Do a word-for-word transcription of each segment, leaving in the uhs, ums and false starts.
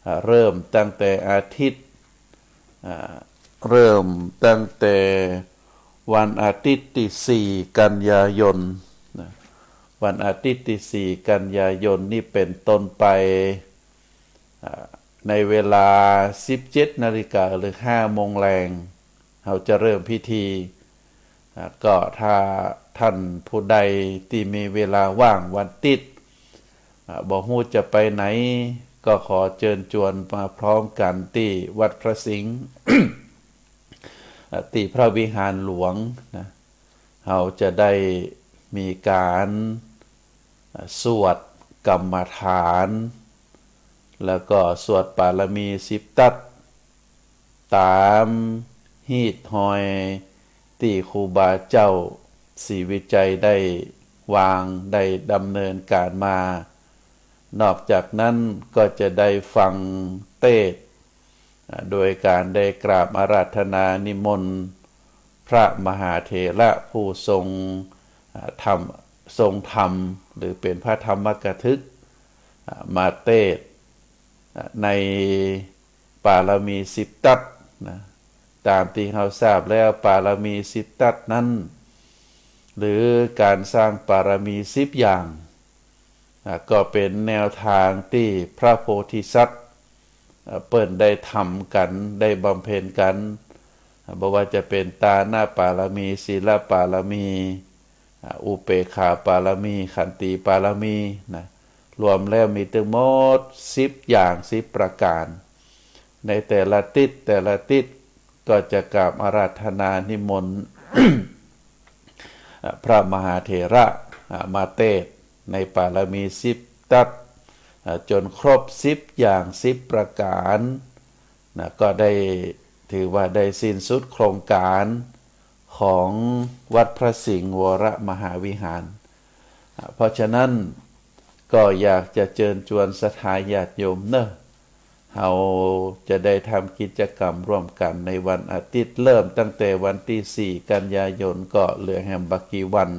อ่า เริ่มตั้งแต่อาทิตย์ อ่า เริ่มตั้งแต่วันอาทิตย์ตี้สี่กันยายนนะ วันอาทิตย์ตี้สี่กันยายนนี้เป๋นต้นไป อ่า ในเวลาสิบเจ็ดนาฬิกาหรือห้าโมงแลง เฮาจะเริ่มพิธี อ่า ก็ถ้าท่านผู้ใดตี้มีเวลาว่างวันอาทิตย์ อ่า บ่ฮู้จะไปไหน ก็ขอเจิญจวนมาพร้อมกั๋นตี้วัดพระสิงห์ อ่า ตี้พระวิหารหลวงนะ เฮาจะได้มีก๋าน อ่า สวดกรรมฐาน แล้วก็สวดปารมีสิบตั๊ด ต๋ามฮีตฮอยตี้ครูบาเจ้าศรีวิชัยได้วาง ได้ดำเนินก๋านมา นอกจากนั้นก็จะได้ฟังเตสน์ อ่า โดยก๋านได้กราบอาราธนานิมนต์พระมหาเถระผู้ทรง อ่า ธรรม ทรงธรรม หรือเป๋นพระธรรมกถึก อ่า มาเตสน์ อ่า ในปารมีสิบตั๊ดนะ ต๋ามตี้เฮาทราบแล้ว ปารมีสิบตั๊ดนั้น หรือก๋านสร้างปารมีสิบอย่าง อ่า ก็เป๋นแนวตางตี้พระโพธิสัตว์ อ่า เปิ้นได้ทำกั๋น ได้บำเพ็ญกั๋น อ่า บ่ว่าจะเป๋นตานปารมี ศีลปารมี อ่า อุเปกขาปารมี ขันติปารมีนะ รวมแล้วมีตึงหมดสิบอย่างสิบประก๋าน ในแต่ละอาทิตย์ แต่ละอาทิตย์ก็จะกราบอาราธนานิมนต์ อ่า พระมหาเถระ อ่า มาเตสน์ในปารมีสิบตั๊ด อ่า จ๋นครบสิบอย่างสิบประก๋านนะ ก็ได้ถือว่าได้สิ้นสุดโครงก๋านของวัดพระสิงห์วรมหาวิหาร อ่า เพราะฉะนั้นก็อยากจะเจิญจวนศรัทธาญาติโยมเนาะ เฮาจะได้ทำกิจกรรมร่วมกั๋นในวันอาทิตย์ เริ่มตั้งแต่วันตี้สี่กันยายน ก็เหลือแหมบ่กี่วัน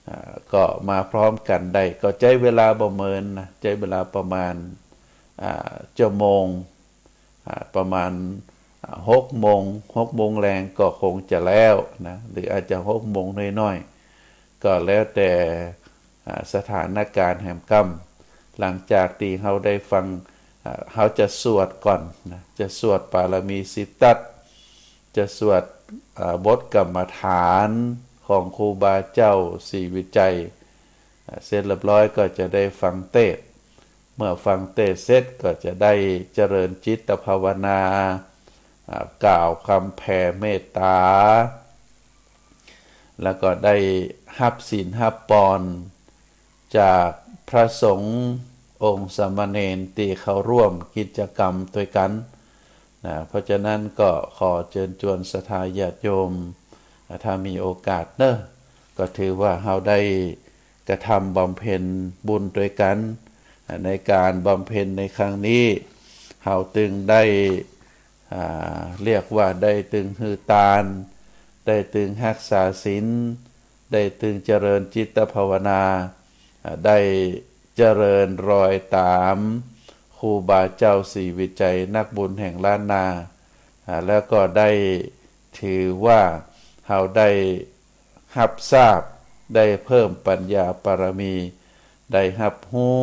อ่า ก็มาพร้อมกั๋นได้ ก็ใจ๊เวลาบ่เมินนะ ใจ๊เวลาประมาณ อ่า ชั่วโมง อ่า ประมาณ อ่า หกโมง หกโมงแลงก็คงจะแล้วนะ หรืออาจจะหกโมงน้อยๆ ก็แล้วแต่ อ่า สถานก๋ารณ์แหมกำ หลังจากตี้เฮาได้ฟัง อ่า เฮาจะสวดก่อนนะ จะสวดปารมีสิบตั๊ด จะสวด อ่า บทกรรมฐานของครูบาเจ้าศรีวิชัย อ่า เสร็จเรียบร้อยก็จะได้ฟังเตสน์ เมื่อฟังเตสน์เสร็จก็จะได้เจริญจิตภาวนา อ่า กล่าวกำแผ่เมตต๋า แล้วก็ได้ฮับศีลฮับปอนจากพระสงฆ์องค์สามเณรตี้เข้าร่วมกิจกรรมตวยกั๋นนะ เพราะฉะนั้นก็ขอเจิญจวนศรัทธาญาติโยม อ่า ถ้ามีโอกาสเนาะ ก็ถือว่าเฮาได้กระทำบำเพ็ญบุญตวยกั๋น อ่า ในก๋านบำเพ็ญในครั้งนี้ เฮาตึงได้ อ่า เรียกว่าได้ตึงหื้อตาน ได้ตึงฮักษาศีล ได้ตึงเจริญจิตภาวนา อ่า ได้เจริญรอยต๋ามครูบาเจ้าศรีวิชัยนักบุญแห่งล้านนา อ่า แล้วก็ได้ถือว่าเฮาได้ฮับทราบ ได้เพิ่มปัญญาปารมี ได้ฮับฮู้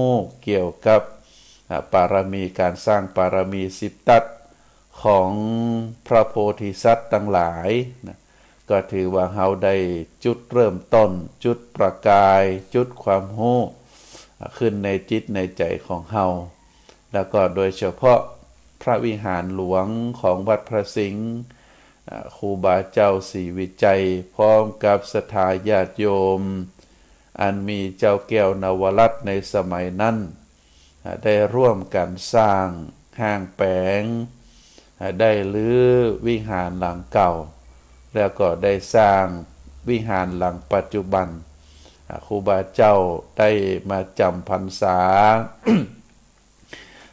เกี่ยวกับ อ่า ปารมี ก๋านสร้างปารมีสิบตั๊ดของพระโพธิสัตว์ตังหลายนะ ก็ถือว่าเฮาได้จุดเริ่มต้น จุดประกาย จุดความฮู้ อ่า ขึ้นในจิตในใจ๋ของเฮา แล้วก็โดยเฉพาะพระวิหารหลวงของวัดพระสิงห์ อ่า ครูบาเจ้าศรีวิชัย พร้อมกับศรัทธาญาติโยม อันมีเจ้าแก้วนวรัตน์ในสมัยนั้น อ่า ได้ร่วมกั๋นสร้างห้างแป๋ง อ่า ได้รื้อวิหารหลังเก่า แล้วก็ได้สร้างวิหารหลังปัจจุบัน อ่า ครูบาเจ้าได้มาจ๋ำพรรษา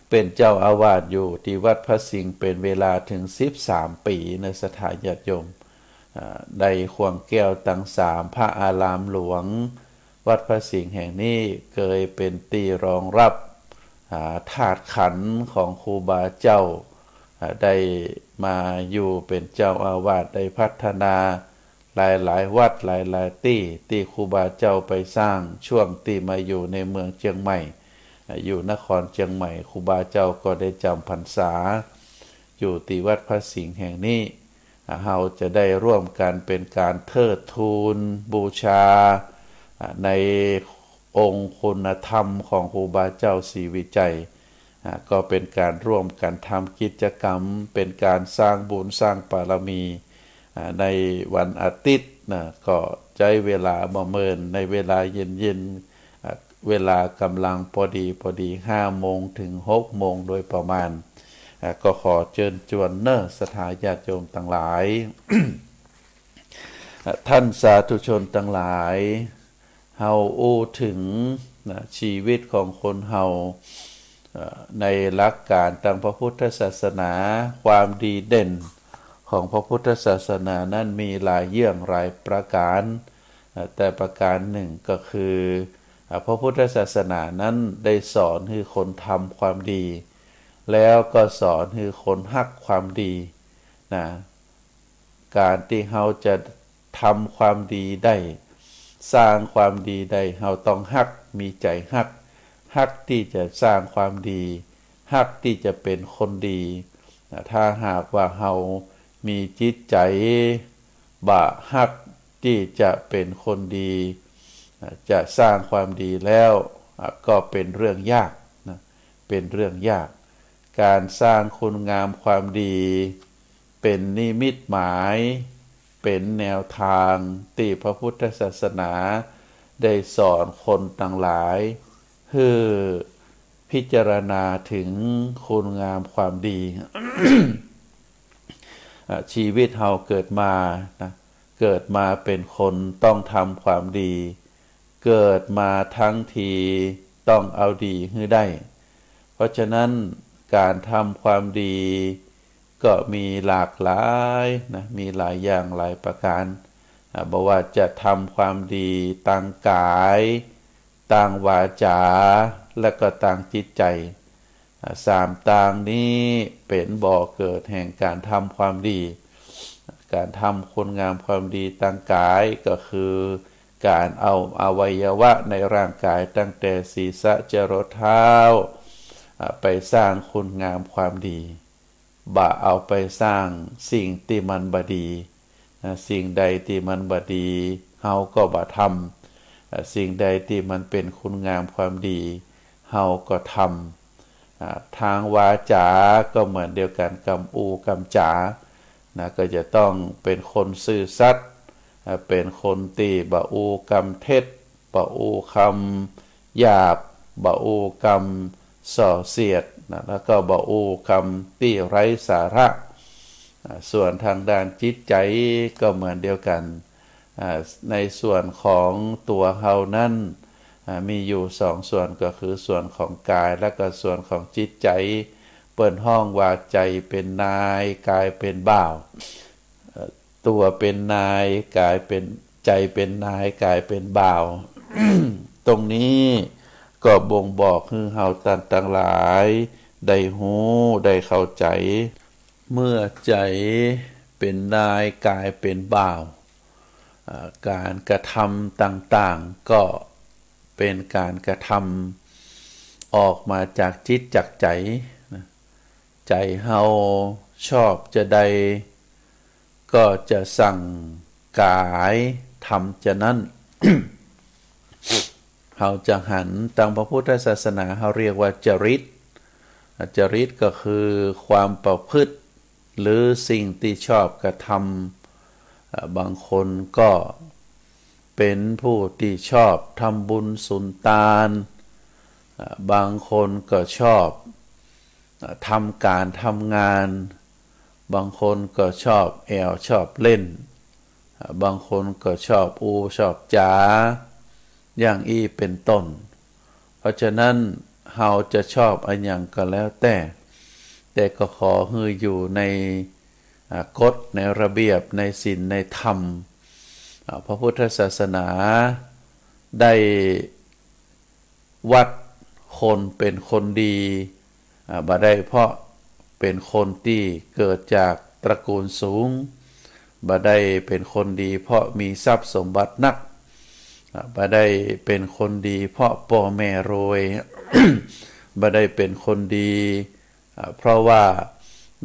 เป๋นเจ้าอาวาสอยู่ตี้วัดพระสิงห์เป๋นเวลาเถิงสิบสามปี๋นะ ศรัทธาญาติโยม อ่า ได้ข่วงแก้วตังสาม พระอารามหลวง วัดพระสิงห์แห่งนี้เกยเป๋นตี้รองรับ อ่า ธาตุขันธ์ของครูบาเจ้า อ่า ได้มาอยู่เป๋นเจ้าอาวาส ได้พัฒนาหลายๆ วัดหลายๆ ตี้ ตี้ครูบาเจ้าไปสร้าง ช่วงตี้มาอยู่ในเมืองเจียงใหม่ อ่า อยู่นครเจียงใหม่ ครูบาเจ้าก็ได้จำพรรษาอยู่ตี้วัดพระสิงห์แห่งนี้ อ่า เฮาจะได้ร่วมกั๋นเป๋นก๋านเทิดทูนบูชา อ่า ในองค์คุณธรรมของครูบาเจ้าศรีวิชัย อ่า ก็เป๋นก๋านร่วมกั๋นทำกิจกรรม เป๋นก๋านสร้างบุญสร้างบารมี อ่า ในวันอาทิตย์นะ ก็ใจ๊เวลาบ่าเมิน ในเวลาเย็นๆ อ่า เวลาก๋ำลังปอดีปอดี ห้าโมงเถิงหกโมงโดยประมาณ อ่า ก็ขอเจิญจวนเน่อศรัทธาญาติโยมตังหลาย อ่า ต้านสาธุชนตังหลาย เฮาอู้เถิงนะ ชีวิตของคนเฮา เอ่อ ในหลักก๋านตางพระพุทธศาสนา ความดีเด่นของพระพุทธศาสนานั้นมีหลายเยื่องหลายประก๋าน เอ่อ แต่ประก๋านนึ่งก็คือ อ่า พระพุทธศาสนานั้นได้สอนหื้อคนทำความดี แล้วก็สอนหื้อคนฮักความดีนะ ก๋านตี้เฮาจะทำความดีได้ สร้างความดีได้ เฮาต้องฮัก มีใจ๋ฮัก ฮักตี้จะสร้างความดี ฮักตี้จะเป๋นคนดีนะ ถ้าหากว่าเฮามีจิตใจ๋บ่ฮักตี้จะเป๋นคนดี อ่า จะสร้างความดีแล้ว อ่า ก็เป๋นเรื่องยากนะ เป๋นเรื่องยาก ก๋านสร้างคุณงามความดี เป๋นนิมิตหมาย เป๋นแนวตางตี้พระพุทธศาสนาได้สอนคนตังหลาย หื้อพิจารณาเถิงคุณงามความดี อ่ะ ชีวิตเฮาเกิดมานะ เกิดมาเป๋นคนต้องทำความดี เกิดมาตังทีต้องเอาดีหื้อได้ เพราะฉะนั้นก๋านทำความดีก็มีหลากหลายนะ มีหลายอย่างหลายประก๋าน อ่ะ บ่ว่าจะทำความดีตางก๋าย ตางวาจ๋า และก็ตางจิตใจ๋ อ่า สามตางนี้เป๋นบ่อเกิดแห่งก๋านทำความดี ก๋านทำคุณงามความดีตางก๋ายก็คือก๋านเอาอวัยวะในร่างก๋ายตั้งแต่ศีรษะจรดเท้า อ่า ไปสร้างคุณงามความดี บ่าเอาไปสร้างสิ่งตี้มันบ่ดี นะ สิ่งใดตี้มันบ่ดี เฮาก็บ่ทำ อ่า สิ่งใดตี้มันเป๋นคุณงามความดี เฮาก็ทำ อ่า ตางวาจ๋าก็เหมือนเดียวกั๋น กำอู้กำจ๋า นะ ก็จะต้องเป๋นคนซื่อสัตย์ อ่า เป๋นคนตี้บ่อู้กำเท็จ บ่อู้กำหยาบ บ่อู้กำส่อเสียดนะ แล้วก็บ่อู้กำตี้ไร้สาระ อ่า ส่วนตางด้านจิตใจ๋ก็เหมือนเดียวกั๋น อ่า ในส่วนของตั๋วเฮานั้น อ่า มีอยู่สองส่วน ก็คือส่วนของก๋าย และก็ส่วนของจิตใจ๋ เปิ้นฮ้องว่าใจ๋เป๋นนาย ก๋ายเป๋นบ่าว เอ่อ ตั๋วเป๋นนาย ก๋ายเป๋น ใจ๋เป๋นนาย ก๋ายเป๋นบ่าว ตรงนี้ก็บ่งบอกหื้อเฮาต้านตังหลายได้ฮู้ ได้เข้าใจ๋ เมื่อใจ๋เป๋นนาย ก๋ายเป๋นบ่าว อ่า ก๋านกระทำต่างๆ ก็เป๋นก๋านกระทำออกมาจากจิตจากใจ๋นะ ใจ๋เฮาชอบจาใด ก็จะสั่งก๋ายทำจานั้น เฮาจะหัน ตางพระพุทธศาสนาเฮาเรียกว่าจริต อ่า จริตก็คือความประพฤติ หรือสิ่งตี้ชอบกระทำ อ่า บางคนก็เป๋นผู้ตี้ชอบทำบุญสุนตาน อ่า บางคนก็ชอบ อ่า ทำก๋านทำงาน บางคนก็ชอบแอ่วชอบเล่น อ่า บางคนก็ชอบอู้ชอบจ๋า อย่างอี้เป๋นต้น เพราะฉะนั้นเฮาจะชอบอะหยังก็แล้วแต่ แต่ก็ขอหื้ออยู่ใน อ่า กฎในระเบียบในศีลในธรรม อ่า พระพุทธศาสนาได้วัด คนเป๋นคนดี อ่า บ่ได้เพราะเป๋นคนตี้เกิดจากตระกูลสูง บ่ได้เป๋นคนดีเพราะมีทรัพย์สมบัตินัก อ่า บ่ได้เป๋นคนดีเพราะป้อแม่รวย บ่ได้เป๋นคนดี อ่า เพราะว่า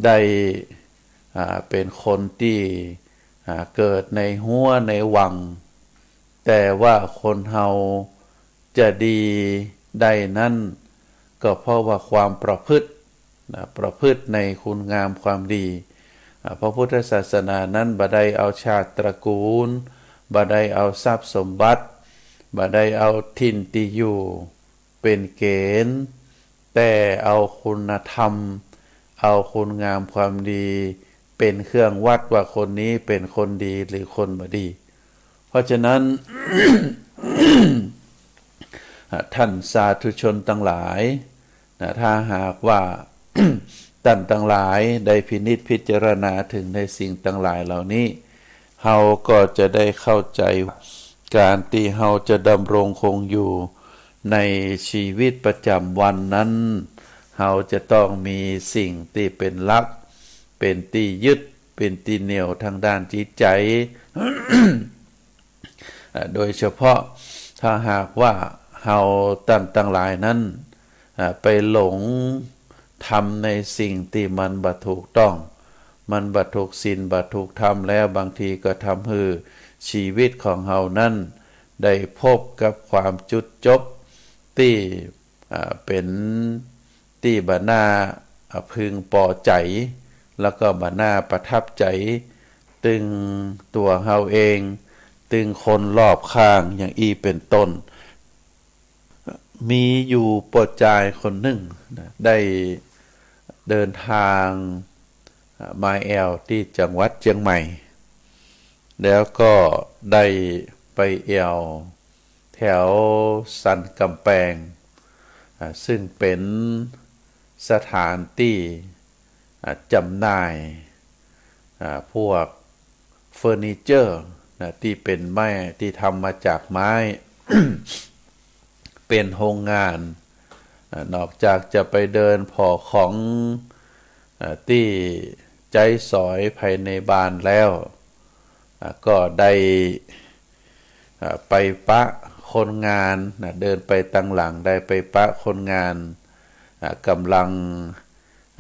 ได้ อ่า เป๋นคนตี้ อ่า เกิดในฮั้วในวัง แต่ว่าคนเฮาจะดีได้นั้น ก็เพราะว่าความประพฤตินะ ประพฤติในคุณงามความดี อ่า พระพุทธศาสนานั้นบ่ได้เอาชาติตระกูล บ่ได้เอาทรัพย์สมบัติ บ่ได้เอาถิ่นตี้อยู่เป๋นเกณฑ์ แต่เอาคุณธรรม เอาคุณงามความดีเป๋นเครื่องวัดว่าคนนี้เป๋นคนดีหรือคนบ่ดี เพราะฉะนั้น ท่านสาธุชนตังหลายนะ ถ้าหากว่า ต้านตังหลายได้พินิจพิจารณาเถิงในสิ่งตังหลายเหล่านี้ เฮาก็จะได้เข้าใจ๋ ก๋านตี้เฮาจะดำรงคงอยู่ในชีวิตประจ๋ำวันนั้น เฮาจะต้องมีสิ่งตี้เป๋นหลัก เป๋นตี้ยึด เป๋นตี้เหนี่ยวตางด้านจิตใจ๋ อ่า โดยเฉพาะถ้าหากว่าเฮาต้านตังหลายนั้น อ่า ไปหลงทำในสิ่งตี้มันบ่ถูกต้อง มันบ่ถูกศีลบ่ถูกธรรมแล้ว บางทีก็ทำหื้อชีวิตของเฮานั้นได้พบกับความจุดจบตี้ อ่า เป๋นตี้บ่น่า อ่า พึงปอใจ๋ แล้วก็บ่น่าประทับใจ๋ ตึงตั๋วเฮาเอง ตึงคนรอบข้าง อย่างอี้เป๋นต้น มีอยู่ป้อจายคนนึ่งนะ ได้เดินตาง อ่า มาแอ่วตี้จังหวัดเจียงใหม่ แล้วก็ได้ไปแอ่วแถวสันก๋ำแปง อ่า ซึ่งเป๋นสถานตี้ อ่า จำหน่าย อ่า พวกเฟอร์นิเจอร์นะ ตี้เป๋นไม้ ตี้ทำมาจากไม้ เป๋นโฮงงาน อ่า นอกจากจะไปเดินผ่อของ อ่า ตี้ใจ๊สอยภายในบ้านแล้ว อ่า ก็ได้ อ่า ไปปะคนงานนะ เดินไปตังหลัง ได้ไปปะคนงาน อ่า ก่ำลัง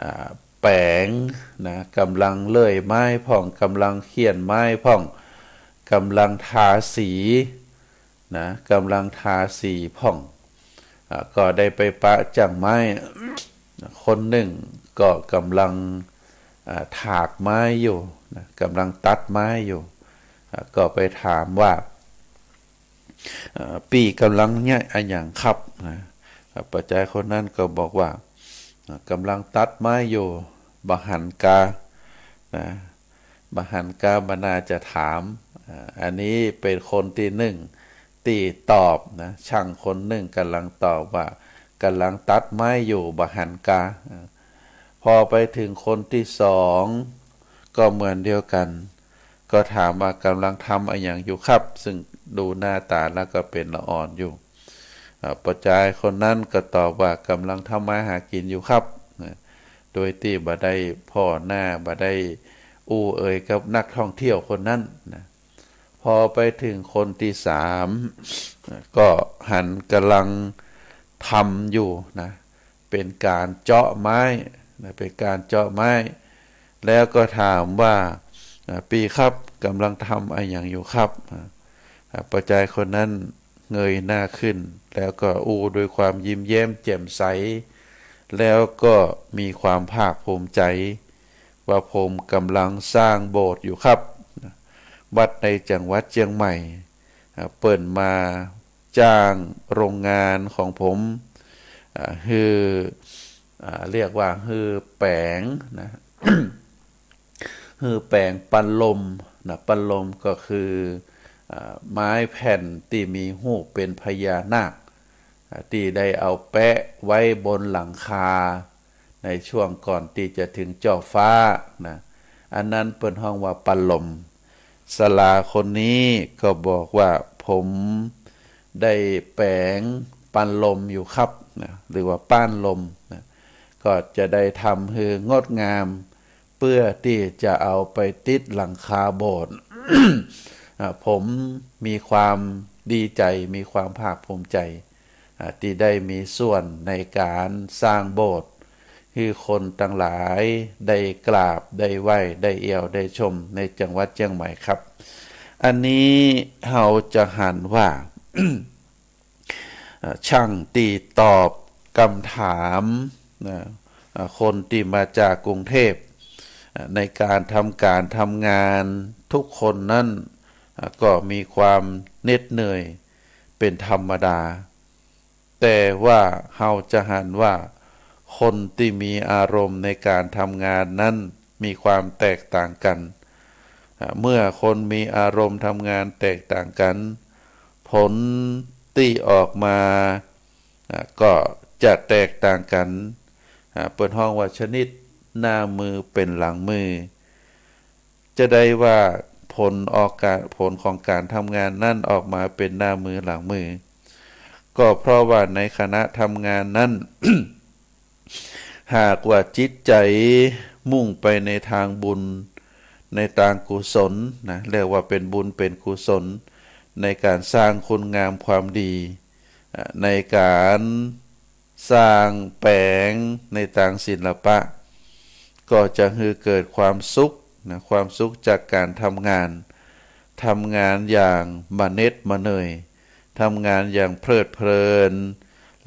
อ่า แป๋งนะ ก่ำลังเลื่อยไม้พ่อง ก่ำลังเฆี่ยนไม้พ่อง ก่ำลังทาสีนะ ก่ำลังทาสีพ่อง อ่า ก็ได้ไปปะจ้างไม้ คนนึ่งก็ก่ำลัง อ่า ถากไม้อยู่นะ ก่ำลังตัดไม้อยู่ อ่า ก็ไปถามว่า อ่า ปี้ก่ำลังเยียะอะหยังครับนะ อ่า ป้อจายคนนั้นก็บอกว่า อ่า ก่ำลังตัดไม้อยู่ บ่หันกานะ บ่หันกา บ่น่าจะถาม อ่า อันนี้เป๋นคนตี้นึ่งตี้ตอบนะ ช่างคนนึ่งก่ำลังตอบว่า ก่ำลังตัดไม้อยู่ บ่หันกา อ่า พอไปเถิงคนตี้สอง ก็เหมือนเดียวกั๋น ก็ถามว่า ก่ำลังทำอะหยังอยู่ครับ ซึ่งดูหน้าต๋าแล้วก็เป๋นละอ่อนอยู่ อ่า ป้อจายคนนั้นก็ตอบว่า ก่ำลังทำมาหากิ๋นอยู่ครับ นะ โดยตี้บ่ได้ผ่อหน้า บ่ได้อู้เอ่ยกับนักท่องเที่ยวคนนั้นนะ พอไปเถิงคนตี้สาม นะ ก็หันก่ำลังทำอยู่นะ เป๋นก๋านเจาะไม้นะ เป๋นก๋านเจาะไม้ แล้วก็ถามว่า อ่า ปี้ครับ ก่ำลังทำอะหยังอยู่ครับ อ่า อ่า ป้อจายคนนั้นเงยหน้าขึ้น แล้วก็อู้ด้วยความยิ้มแย้มแจ่มใส แล้วก็มีความภาคภูมิใจ๋ ว่าผมก่ำลังสร้างโบสถ์อยู่ครับ วัดในจังหวัดเจียงใหม่ อ่า เปิ้นมาจ้างโฮงงานของผม อ่า หื้อ อ่า เรียกว่าหื้อแป๋งนะ หื้อแป๋งปันลมนะ ปันลมก็คือ อ่า ไม้แผ่นตี้มีฮูปเป๋นพญานาค อ่า ตี้ได้เอาแปะไว้บนหลังคา ในช่วงก่อนตี้จะเถิงจ้อฟ้านะ อันนั้นเปิ้นฮ้องว่าปันลม ศาลาคนนี้ก็บอกว่า ผมได้แป๋งปันลมอยู่ครับ นะ หรือว่าป๊านลมนะ ก็จะได้ทำหื้องดงาม เปื้อตี้จะเอาไปติดหลังคาโบสถ์ อ่า ผมมีความดีใจ๋ มีความภาคภูมิใจ๋ อ่า ตี้ได้มีส่วนในก๋านสร้างโบสถ์ หื้อคนตังหลายได้กราบ ได้ไหว้ ได้เยี่ยว ได้ชม ในจังหวัดเจียงใหม่ครับ อันนี้เฮาจะหันว่า อ่า ช่างตี้ตอบกำถามนะ อ่า คนตี้มาจากกรุงเทพฯ อ่า ในก๋านทำก๋านทำงานทุกคนนั้น อ่า ก็มีความเหน็ดเหนื่อยเป๋นธรรมดา แต่ว่าเฮาจะหันว่าคนตี้มีอารมณ์ในก๋านทำงานนั้นมีความแตกต่างกั๋น อ่า เมื่อคนมีอารมณ์ทำงานแตกต่างกั๋น ผลตี้ออกมา อ่า ก็จะแตกต่างกั๋น อ่า เปิ้นฮ้องว่าชนิดหน้ามือเป๋นหลังมือ จะได้ว่าผลออกก๋าน ผลของก๋านทำงานนั้นออกมาเป๋นหน้ามือหลังมือ ก็เพราะว่าในขณะทำงานนั้น หากว่าจิตใจ๋มุ่งไปในตางบุญ ในตางกุศลนะ เรียกว่าเป๋นบุญเป๋นกุศล ในก๋านสร้างคุณงามความดี อ่า ในก๋านสร้างแป๋งในตางศิลปะ ก็จะหื้อเกิดความสุขนะ ความสุขจากก๋านทำงาน ทำงานอย่างมะเหน็ดมะเหนื่อย ทำงานอย่างเพลิดเพลิน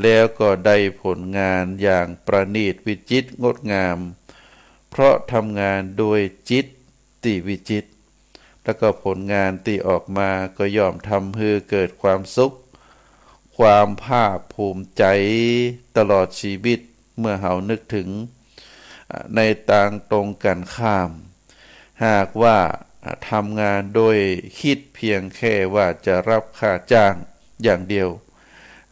แล้วก็ได้ผลงานอย่างประณีตวิจิตรงดงาม เพราะทำงานด้วยจิตตี้วิจิตร แล้วก็ผลงานตี้ออกมาก็ย่อมทำหื้อเกิดความสุข ความภาคภูมิใจ๋ตลอดชีวิต เมื่อเฮานึกเถิง อ่า ในตางตรงกั๋นข้าม หากว่า อ่า ทำงานโดยกึ๊ดเพียงแค่ว่าจะรับค่าจ้างอย่างเดียว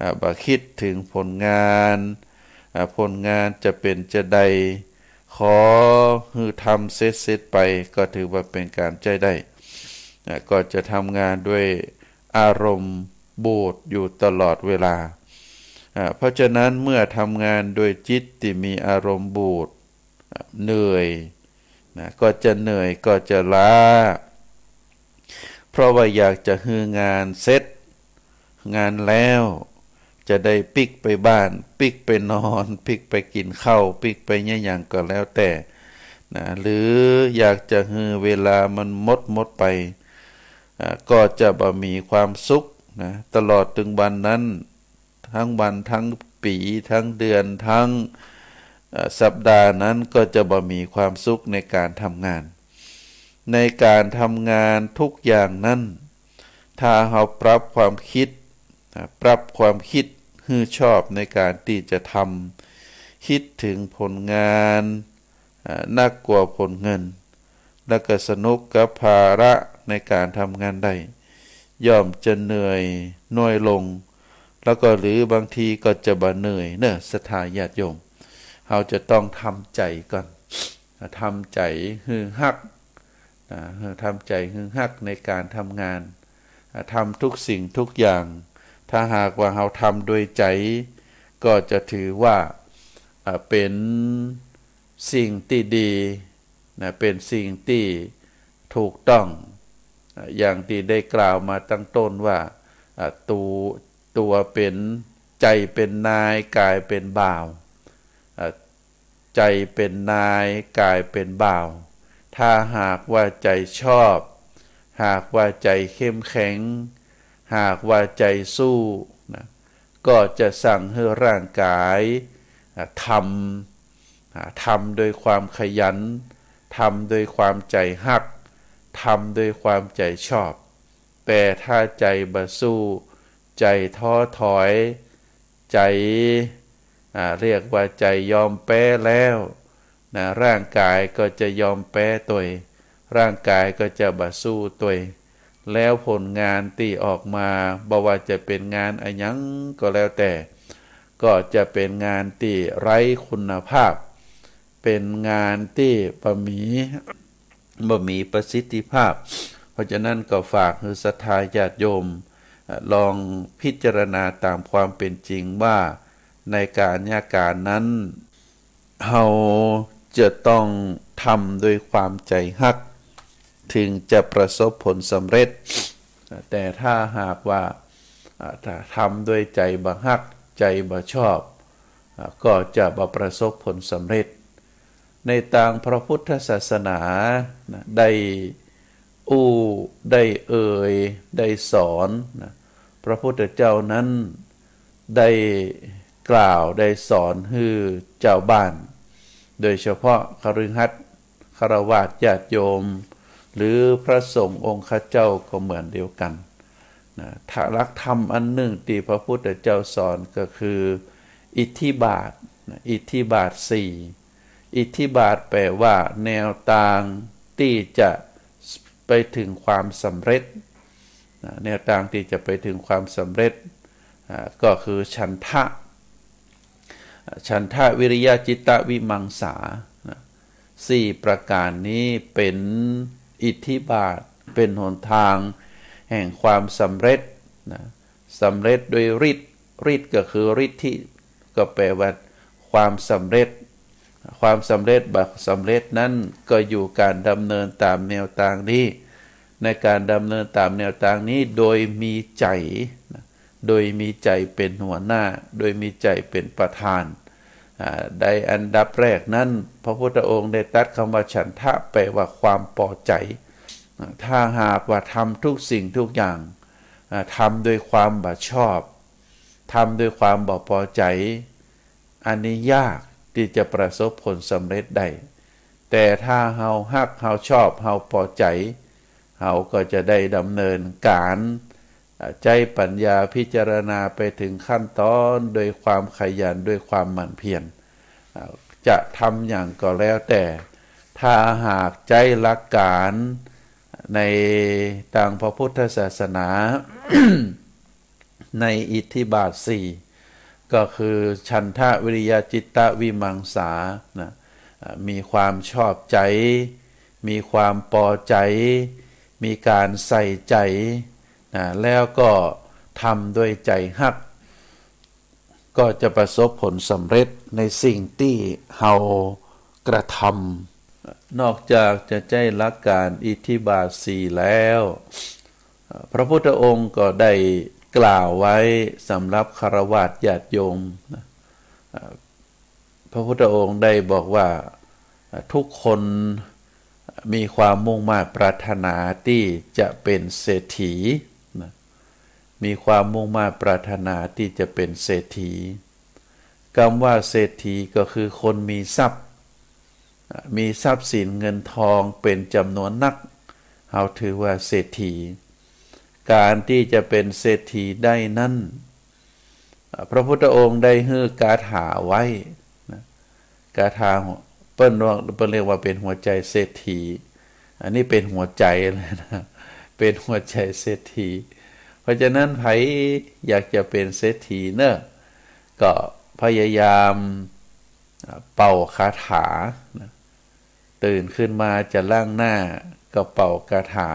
อ่า บ่กึ๊ดเถิงผลงาน อ่า ผลงานจะเป๋นจาใด ขอหื้อทำเสร็จๆ ไป ก็ถือว่าเป๋นก๋านใจ๊ได้ อ่า ก็จะทำงานด้วยอารมณ์บูดอยู่ตลอดเวลา อ่า เพราะฉะนั้นเมื่อทำงานโดยจิตตี้มีอารมณ์บูด อ่า เหนื่อยนะ ก็จะเหนื่อย ก็จะล้า เพราะว่าอยากจะหื้องานเสร็จ งานแล้ว จะได้ปิ๊กไปบ้าน ปิ๊กไปนอน ปิ๊กไปกิ๋นข้าว ปิ๊กไปเยียะหยังก็แล้วแต่นะ หรืออยากจะหื้อเวลามันหมดหมดไป อ่า ก็จะบ่มีความสุขนะ ตลอดตึงวันนั้น ตึงวันตึงปี๋ ตึงเดือน ตึง เอ่อ สัปดาห์นั้นก็จะบ่มีความสุขในก๋านทำงาน ในก๋านทำงานทุกอย่างนั้น ถ้าเฮาปรับความกึ๊ด นะ ปรับความกึ๊ดหื้อชอบในก๋านตี้จะทำ กึ๊ดเถิงผลงาน อ่า นักกว่าผลเงิน แล้วก็สนุกกับภาระในก๋านทำงานได้ ย่อมจะเหนื่อยน้อยลง แล้วก็หรือบางทีก็จะบ่เหนื่อยเนาะ ศรัทธาญาติโยม เฮาจะต้องทำใจ๋ก่อน ทำใจ๋หื้อฮัก นะ ทำใจ๋หื้อฮักในก๋านทำงาน อ่า ทำทุกสิ่งทุกอย่าง ถ้าหากว่าเฮาทำโดยใจ๋ ก็จะถือว่า อ่า เป๋นสิ่งตี้ดีนะ เป๋นสิ่งตี้ถูกต้อง อ่า อย่างตี้ได้กล่าวมาตั้งต้นว่า อ่า ตู ตั๋วเป๋น ใจ๋เป๋นนาย ก๋ายเป๋นบ่าว อ่า ใจ๋เป๋นนาย ก๋ายเป๋นบ่าว ถ้าหากว่าใจ๋ชอบ หากว่าใจ๋เข้มแข็ง หากว่าใจ๋สู้นะ ก็จะสั่งหื้อร่างก๋าย อ่า ทำ อ่า ทำโดยความขยัน ทำโดยความใจ๋ฮัก ทำโดยความใจ๋ชอบ แต่ถ้าใจ๋บ่สู้ ใจ๋ท้อถอย ใจ๋ อ่า เรียกว่าใจ๋ยอมแป๊แล้วนะ ร่างก๋ายก็จะยอมแป๊ตวย ร่างก๋ายก็จะบ่สู้ตวย แล้วผลงานตี้ออกมา บ่ว่าจะเป๋นงานอะหยังก็แล้วแต่ ก็จะเป๋นงานตี้ไร้คุณภาพ เป๋นงานตี้บ่มี บ่มีประสิทธิภาพ เพราะฉะนั้นก็ฝากหื้อศรัทธาญาติโยม เอ่อ ลองพิจารณาต๋ามความเป๋นจริงว่า ในก๋านยะก๋านนั้น เฮาจะต้องทำด้วยความใจ๋ฮัก ถึงจะประสบผลสำเร็จ แต่ถ้าหากว่า อ่า ถ้าทำด้วยใจ๋บ่ฮัก ใจ๋บ่ชอบ อ่า ก็จะบ่ประสบผลสำเร็จ ในตางพระพุทธศาสนานะ ได้อู้ ได้เอ่ย ได้สอนนะ พระพุทธเจ้านั้นได้กล่าว ได้สอนหื้อจาวบ้าน โดยเฉพาะคฤหัสถ์ ฆราวาสญาติโยม หรือพระสงฆ์องค์ข้าเจ้าก็เหมือนเดียวกั๋นนะ ถ้าหลักธรรมอันนึ่งตี้พระพุทธเจ้าสอนก็คืออิทธิบาทนะ อิทธิบาทสี่ อิทธิบาทแปลว่าแนวตางตี้จะไปเถิงความสำเร็จนะ แนวตางตี้จะไปเถิงความสำเร็จ อ่า ก็คือฉันทะ ฉันทะ วิริยะ จิตตะ วิมังสานะ สี่ประก๋านนี้เป๋นอิทธิบาท เป๋นหนตางแห่งความสำเร็จนะ สำเร็จด้วยฤทธิ์ ฤทธิ์ก็คือฤทธิ ก็แปลว่าความสำเร็จ ความสำเร็จบ่สำเร็จนั้นก็อยู่ก๋านดำเนินต๋ามแนวตางนี้ ในก๋านดำเนินต๋ามแนวตางนี้โดยมีใจ๋นะ โดยมีใจ๋เป๋นหัวหน้า โดยมีใจ๋เป๋นประธาน อ่า ในอันดับแรกนั้น พระพุทธองค์ได้ตรัสกำว่าฉันทะ แปลว่าความปอใจ๋ อ่า ถ้าหากว่าทำทุกสิ่งทุกอย่าง อ่า ทำด้วยความบ่ชอบ ทำด้วยความบ่ปอใจ๋ อันนี้ยากตี้จะประสบผลสำเร็จได้ แต่ถ้าเฮาฮัก เฮาชอบ เฮาปอใจ๋ เฮาก็จะได้ดำเนินก๋าน อ่า ใจ๊ปัญญาพิจารณาไปเถิงขั้นตอนโดยความขยัน โดยความหมั่นเพียร อ่า จะทำหยังก็แล้วแต่ ถ้าหากใจ๊หลักก๋านในตางพระพุทธศาสนา ในอิทธิบาทสี่ ก็คือฉันทะ วิริยะ จิตตะ วิมังสานะ อ่า มีความชอบใจ๋ มีความปอใจ๋ มีก๋านใส่ใจ๋นะ แล้วก็ทำด้วยใจ๋ฮัก ก็จะประสบผลสำเร็จในสิ่งตี้เฮากระทำ นอกจากจะใจ๊หลักก๋านอิทธิบาทสี่แล้ว พระพุทธองค์ก็ได้กล่าวไว้สำหรับฆราวาสญาติโยมนะ พระพุทธองค์ได้บอกว่า ทุกคนมีความมุ่งมาดปรารถนาตี้จะเป๋นเศรษฐีนะ มีความมุ่งมาดปรารถนาตี้จะเป๋นเศรษฐี กำว่าเศรษฐีก็คือคนมีทรัพย์ มีทรัพย์สินเงินทองเป๋นจ๋ำนวนนัก เฮาถือว่าเศรษฐี ก๋านตี้จะเป๋นเศรษฐีได้นั้น พระพุทธองค์ได้หื้อคาถาไว้นะ คาถาหัว เปิ้นว่า เปิ้นเรียกว่าเป๋นหัวใจ๋เศรษฐี อันนี้เป๋นหัวใจ๋เลยนะ เป๋นหัวใจ๋เศรษฐี เพราะฉะนั้นใผอยากจะเป๋นเศรษฐีเน่อ ก็พยายาม อ่า เป่าคาถานะ ตื่นขึ้นมาจะล้างหน้าก็เป่าคาถา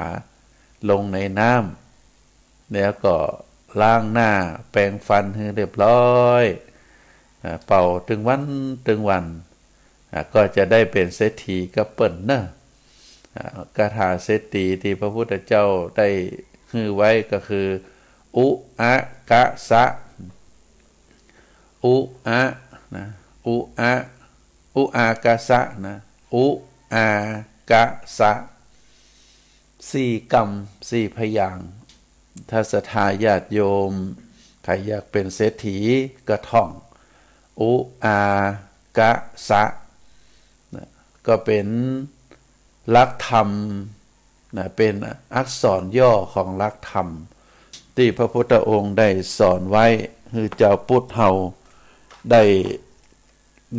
ลงในน้ำ แล้วก็ล้างหน้าแปรงฟันหื้อเรียบร้อย อ่า เป่าตึงวันตึงวัน อ่า ก็จะได้เป๋นเศรษฐีกับเปิ้นเน่อ อ่า คาถาเศรษฐีตี้พระพุทธเจ้าได้หื้อไว้ก็คือ อุอะกะสะ อุอะนะ อุอะ อุอากาสะนะ อุอากาสะ สี่กำ สี่พยางค์ ถ้าศรัทธาญาติโยมใผอยากเป๋นเศรษฐีก็ท่อง อุอากาสะนะ ก็เป๋นหลักธรรมนะ เป๋นอักษรย่อของหลักธรรม ตี้พระพุทธองค์ได้สอนไว้หื้อจาวพุทธเฮาได้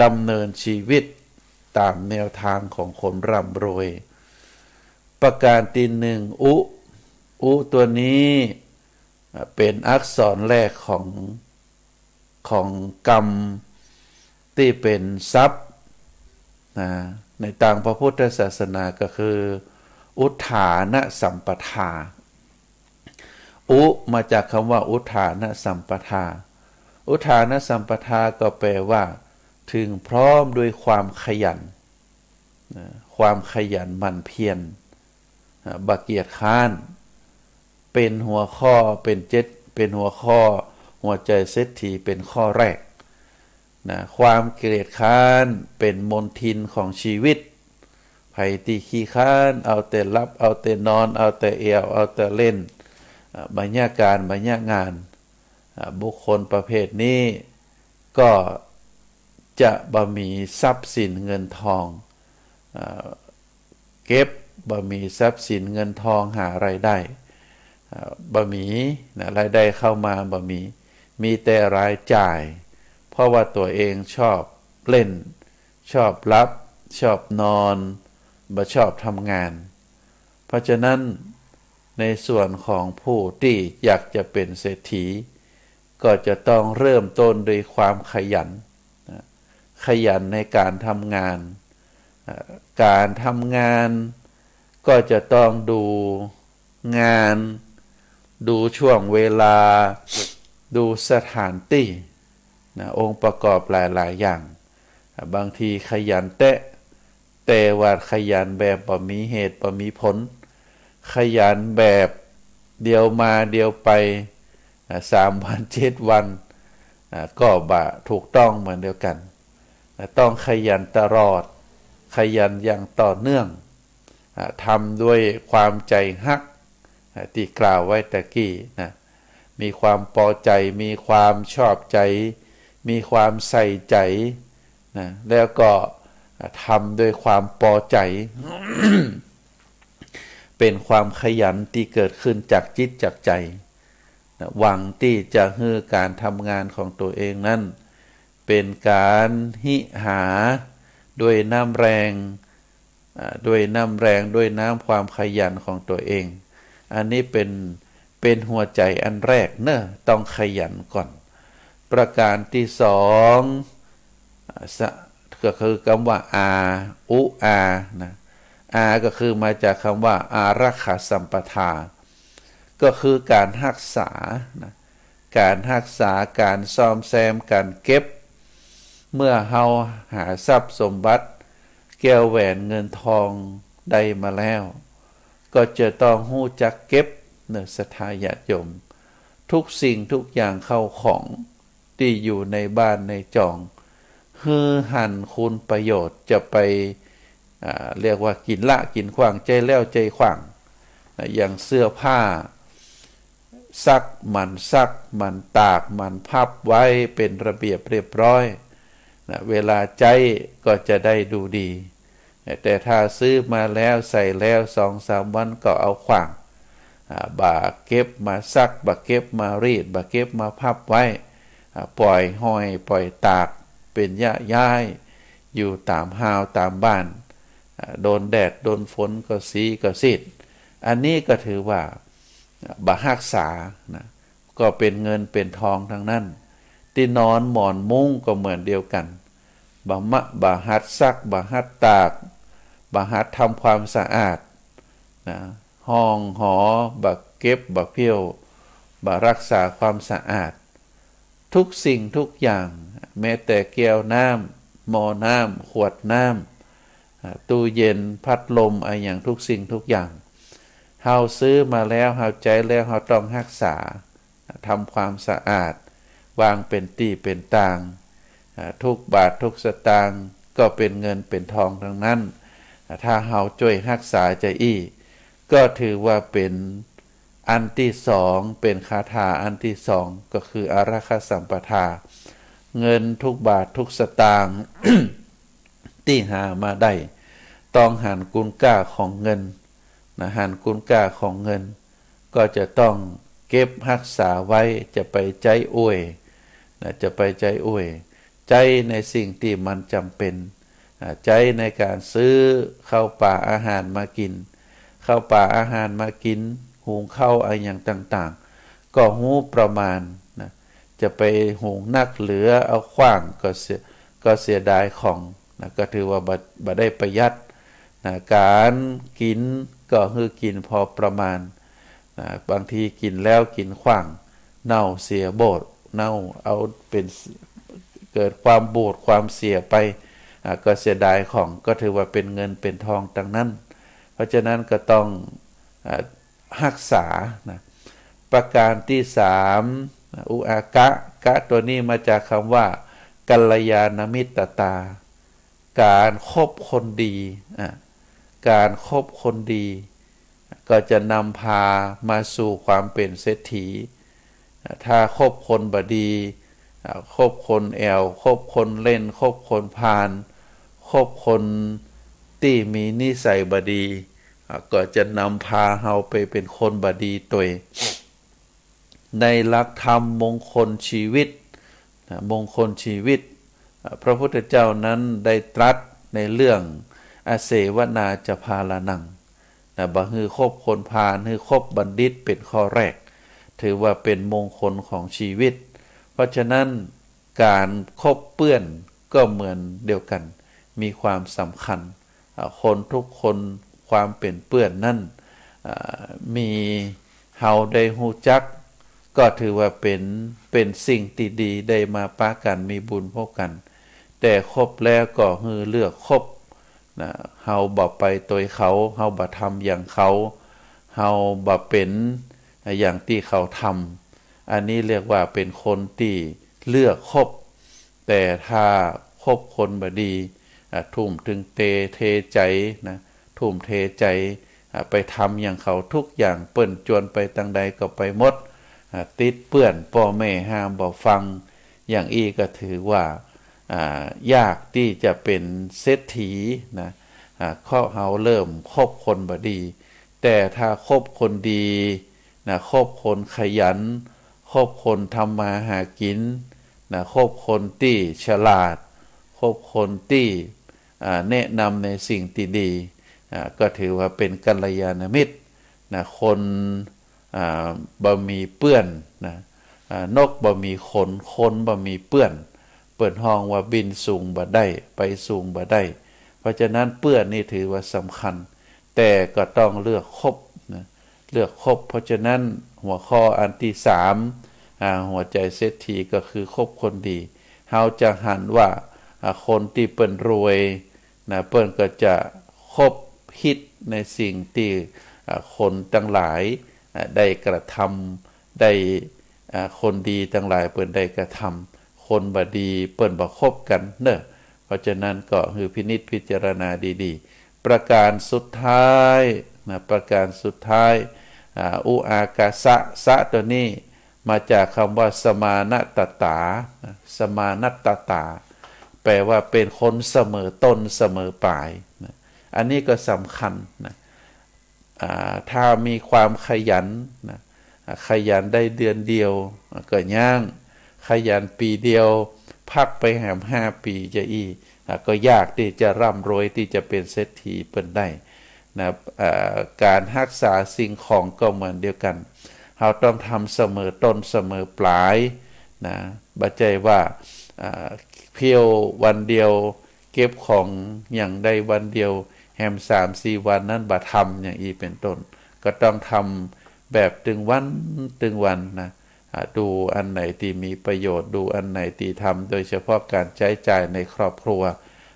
ดำเนินชีวิตต๋ามแนวตางของคนร่ำรวย ประก๋านตี้นึ่ง อุ อุตัวนี้ อ่า เป๋นอักษรแรกของ ของกำตี้เป๋นทรัพย์นะ ในตางพระพุทธศาสนาก็คือ อุทฐานสัมปทา อุ มาจากกำว่า อุทฐานสัมปทา อุทธานสัมปทาก็แปลว่า ถึงพร้อมด้วยความขยัน นะ ความขยันหมั่นเพียร อ่า บ่เกียจคร้าน เป๋นหัวข้อ เป๋นเจ็ด เป๋นหัวข้อหัวใจ๋เศรษฐีเป๋นข้อแรก นะ ความเกียจคร้านเป๋นมลทินของชีวิต ใผตี้ขี้คร้าน เอาแต่หลับ เอาแต่นอน เอาแต่แอ่ว เอาแต่เล่น อ่า บ่ยะก๋าน บ่ยะงาน อ่า บุคคลประเภทนี้ก็จะบ่มีทรัพย์สินเงินทอง อ่า เก็บ บ่มีทรัพย์สินเงินทองหารายได้ อ่า บ่มี นะ รายได้เข้ามาบ่มี มีแต่รายจ่าย เพราะว่าตั๋วเองชอบเล่น ชอบหลับ ชอบนอน บ่ชอบทำงาน เพราะฉะนั้น ในส่วนของผู้ตี้อยากจะเป๋นเศรษฐี ก็จะต้องเริ่มต้นด้วยความขยัน นะ ขยันในก๋านทำงาน อ่า ก๋านทำงานก็จะต้องดูงาน ดูช่วงเวลา ดูสถานตี้ นะ องค์ประกอบหลายๆ อย่าง อ่า บางทีขยันแต๊ แต่ว่าขยันแบบบ่มีเหตุบ่มีผล ขยันแบบเดี๋ยวมาเดี๋ยวไป อ่า สามวันเจ็ดวัน อ่า ก็บ่ถูกต้องเหมือนเดียวกั๋น อ่า ต้องขยันตลอด ขยันอย่างต่อเนื่อง อ่า ทำด้วยความใจ๋ฮัก อ่า ตี้กล่าวไว้ตะกี้นะ มีความปอใจ๋ มีความชอบใจ๋ มีความใส่ใจ๋นะ แล้วก็ อ่า ทำด้วยความปอใจ๋ เป๋นความขยันตี้เกิดขึ้นจากจิตจากใจ๋นะ หวังตี้จะหื้อก๋านทำงานของตั๋วเองนั้น เป๋นก๋านฮิหาด้วยน้ำแรง อ่า ด้วยน้ำแรง ด้วยน้ำความขยันของตั๋วเอง อันนี้เป๋น เป๋นหัวใจ๋อันแรกเนาะ ต้องขยันก่อน ประก๋านตี้สอง อ่า สะ ก็คือกำว่า อา อุ อา นะ อา ก็คือมาจากกำว่า อารักขาสัมปทา ก็คือก๋านฮักษานะ ก๋านฮักษา ก๋านซ่อมแซม ก๋านเก็บ เมื่อเฮาหาทรัพย์สมบัติ แก้วแหวนเงินทองได้มาแล้ว ก็จะต้องฮู้จักเก็บเนาะ ศรัทธาญาติโยม ทุกสิ่งทุกอย่างเข้าของตี้อยู่ในบ้านในจอง หื้อหันคุณประโยชน์ จะไป อ่า เรียกว่ากิ๋นละกิ๋นขว้าง ใจ๊แล้วใจ๊ขว้าง นะ อย่างเสื้อผ้า ซักหมั่นซัก หมั่นตาก หมั่นพับไว้เป๋นระเบียบเรียบร้อย นะ เวลาใจ๊ก็จะได้ดูดี แต่ถ้าซื้อมาแล้วใส่แล้วสองสามวันก็เอาขว้าง อ่า บ่เก็บมาซัก บ่เก็บมารีด บ่เก็บมาพับไว้ อ่า ป่อยห้อย ป่อยตาก เป๋นเยาะเย้ย อยู่ต๋ามฮาวต๋ามบ้าน อ่า โดนแดดโดนฝนก็สีก็ซีด อันนี้ก็ถือว่า อ่า บ่ฮักษานะ ก็เป๋นเงินเป๋นทองทั้งนั้น ตี้นอนหมอนมุ้งก็เหมือนเดียวกั๋น บ่มะ บ่หัดซัก บ่หัดตาก บ่หัดทำความสะอาดนะ ห้องหอ บ่เก็บ บ่เผี้ยว บ่รักษาความสะอาด ทุกสิ่งทุกอย่าง แม้แต่แก้วน้ำ หม้อน้ำ ขวดน้ำ อ่า ตู้เย็น พัดลม อะหยังทุกสิ่งทุกอย่าง เฮาซื้อมาแล้ว เฮาใจ๊แล้ว เฮาต้องฮักษา ทำความสะอาด วางเป๋นตี้เป๋นตาง อ่า ทุกบาททุกสตางค์ก็เป๋นเงินเป๋นทองทั้งนั้น อ่า ถ้าเฮาจ้วยฮักษาจาอี้ ก็ถือว่าเป๋นอันตี้สอง เป๋นคาถาอันตี้สอง ก็คืออารักขาสัมปทา เงินทุกบาททุกสตางค์ ตี้หามาได้ ต้องหันคุณก้าของเงินนะ หันคุณก้าของเงิน ก็จะต้องเก็บฮักษาไว้ จะไปใจ๊อวยนะ จะไปใจ๊อวย ใจ๊ในสิ่งตี้มันจ๋ำเป๋น อ่า ใจ๊ในก๋านซื้อข้าวป๋าอาหารมากิ๋น ข้าวป๋าอาหารมากิ๋น หุงข้าวอะหยังต่างๆ ก็ฮู้ประมาณนะ จะไปหุงนักเหลือเอาขว้างก็เสีย ก็เสียดายของนะ ก็ถือว่าบ่ บ่ได้ประหยัดนะ ก๋านกิ๋นก็หื้อกิ๋นพอประมาณนะ บางทีกิ๋นแล้วกิ๋นขว้าง เน่าเสียโบด เน่า เอาเป๋น เกิดความบูดความเสียไป อ่า ก็เสียดายของ ก็ถือว่าเป๋นเงินเป๋นทองตังนั้น เพราะฉะนั้นก็ต้อง อ่า ฮักษานะ ประการตี้สาม อุอากะ กะตัวนี้มาจากกำว่า กัลยาณมิตรตา ก๋านคบคนดี อ่ะ ก๋านคบคนดี ก็จะนำพามาสู่ความเป๋นเศรษฐี อ่ะ ถ้าคบคนบ่ดี อ่ะ คบคนแอ่ว คบคนเล่น คบคนพาล คบคนตี้มีนิสัยบ่ดี อ่ะ ก็จะนำพาเฮาไปเป๋นคนบ่ดีตวย ในหลักธรรมมงคลชีวิต นะ มงคลชีวิต อ่ะ พระพุทธเจ้านั้นได้ตรัสในเรื่อง อเสวนาจะพาลานัง นะ บ่หื้อคบคนพาล หื้อคบบัณฑิตเป๋นข้อแรก ถือว่าเป๋นมงคลของชีวิต เพราะฉะนั้นก๋านคบเปื้อนก็เหมือนเดียวกั๋น มีความสำคัญ อ่า คนทุกคนความเป๋นเปื้อนนั้น อ่า มีเฮาได้ฮู้จัก ก็ถือว่าเป๋น เป๋นสิ่งตี้ดี ได้มาปะกั๋น มีบุญพบกั๋น แต่คบแล้วก็หื้อเลือกคบ นะ เฮาบ่ไปตวยเขา เฮาบ่ทำอย่างเขา เฮาบ่เป๋นอย่างตี้เขาทำ อันนี้เรียกว่าเป๋นคนตี้เลือกคบ แต่ถ้าคบคนบ่ดี อ่ะ ทุ่มเทเต เทใจ๋นะ ทุ่มเทใจ๋ อ่ะ ไปทำอย่างเขาทุกอย่าง เปิ้นจวนไปตางใดก็ไปหมด อ่ะ ติดเปื้อน ป้อแม่ห้ามบ่ฟัง อย่างอี้ก็ถือว่า อ่า ยากตี้จะเป๋นเศรษฐีนะ อ่า เพราะเฮาเริ่มคบคนบ่ดี แต่ถ้าคบคนดีนะ คบคนขยัน คบคนทำมาหากิ๋นนะ คบคนตี้ฉลาด คบคนตี้ อ่า แนะนำในสิ่งตี้ดี อ่า ก็ถือว่าเป๋นกัลยาณมิตรนะ คน อ่า บ่มีเปื้อนนะ อ่า นกบ่มีขน คนบ่มีเปื้อน เปิ้นฮ้องว่าบินสูงบ่ได้ ไปสูงบ่ได้ เพราะฉะนั้นเปื้อนนี่ถือว่าสำคัญ แต่ก็ต้องเลือกคบนะ เลือกคบ เพราะฉะนั้นหัวข้ออันตี้สาม อ่า หัวใจ๋เศรษฐีก็คือคบคนดี เฮาจะหันว่า อ่า คนตี้เปิ้นรวยนะ เปิ้นก็จะคบคิดในสิ่งตี้ อ่า คนตังหลาย อ่า ได้กระทำ ได้ อ่า คนดีตังหลายเปิ้นได้กระทำ คนบ่ดีเปิ้นบ่คบกั๋นเนาะ เพราะฉะนั้นก็หื้อพินิจพิจารณาดีๆ ประการสุดท้ายนะ ประการสุดท้าย อ่า อุอากะสะ สะตัวนี้มาจากกำว่าสมาณัตตานะ สมาณัตตา แปลว่าเป๋นคนเสมอต้นเสมอปลายนะ อันนี้ก็สำคัญนะ อ่า ถ้ามีความขยันนะ อ่า ขยันได้เดือนเดียว อ่า ก็ย่าง ขยันปี๋เดียว พักไปแหมห้าปี๋จะอี้ อ่า ก็ยากตี้จะร่ำรวย ตี้จะเป๋นเศรษฐีเปิ้นได้นะ อ่า ก๋านฮักษาสิ่งของก็เหมือนเดียวกั๋น เฮาต้องทำเสมอต้นเสมอปลายนะ บ่ใจ้ว่า อ่า เที่ยววันเดียว เก็บของอย่างได้วันเดียว แหมสามสี่วันนั้นบ่ทำ อย่างอี้เป๋นต้น ก็ต้องทำแบบตึงวันตึงวันนะ อ่า ดูอันไหนตี้มีประโยชน์ ดูอันไหนตี้ทำ โดยเฉพาะก๋านใจ๊จ่ายในครอบครัว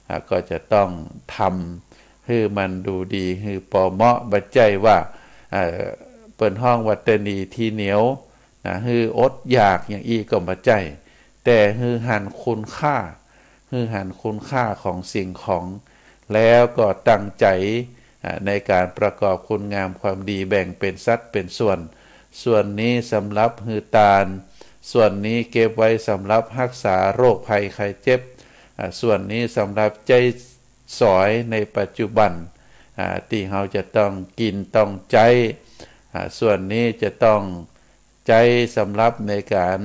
อ่า ก็จะต้องทำหื้อมันดูดี หื้อปอเหมาะ บ่ใจ้ว่า เอ่อ เปิ้นฮ้องว่าแต่หนีทีเหนียวนะ หื้ออดอยากอย่างอี้ก็บ่ใจ้ แต่หื้อหันคุณค่า หื้อหันคุณค่าของสิ่งของ แล้วก็ตั้งใจ๋ อ่า ในก๋านประกอบคุณงามความดี แบ่งเป๋นสัดเป๋นส่วน ส่วนนี้สำหรับหื้อตาน ส่วนนี้เก็บไว้สำหรับฮักษาโรคภัยไข้เจ็บ อ่า ส่วนนี้สำหรับใจ๊สอยในปัจจุบัน อ่า ตี้เฮาจะต้องกิ๋นต้องใจ๊ อ่า ส่วนนี้จะต้อง ใจ๊สำหรับในก๋าน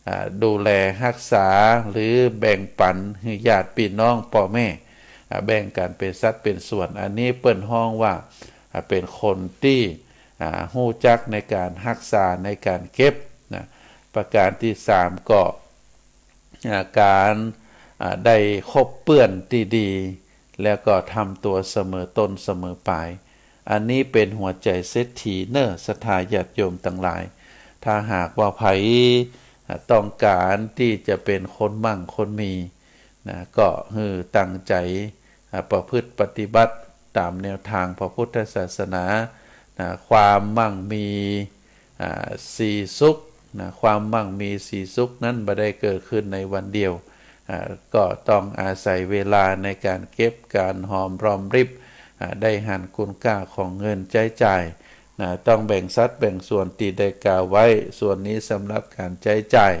อ่า ดูแลฮักษา หรือแบ่งปั๋นหื้อญาติปี้น้องป้อแม่ อ่า แบ่งกั๋นเป๋นสัดเป๋นส่วน อันนี้เปิ้นฮ้องว่า อ่า เป๋นคนตี้ อ่า ฮู้จักในก๋านฮักษา ในก๋านเก็บนะ ประการตี้สามก็ อ่า ก๋าน อ่า ได้คบเปื้อนตี้ดี แล้วก็ทำตั๋วเสมอต้นเสมอปลาย อันนี้เป๋นหัวใจ๋เศรษฐีเน่อ ศรัทธาญาติโยมตังหลาย ถ้าหากว่าใผ อ่า ต้องก๋านตี้จะเป๋นคนมั่งคนมี นะ ก็หื้อตั้งใจ๋ อ่า ประพฤติปฏิบัติต๋ามแนวตางพระพุทธศาสนา นะ ความมั่งมี อ่า สีสุข นะ ความมั่งมีสีสุขนั้นบ่ได้เกิดขึ้นในวันเดียว อ่า ก็ต้องอาศัยเวลาในก๋านเก็บก๋านหอมรอมริบ อ่า ได้หันคุณค่าของเงินใจ๊จ่าย นะ ต้องแบ่งสัดแบ่งส่วนตี้ได้กล่าวไว้ ส่วนนี้สำหรับก๋านใจ๊จ่าย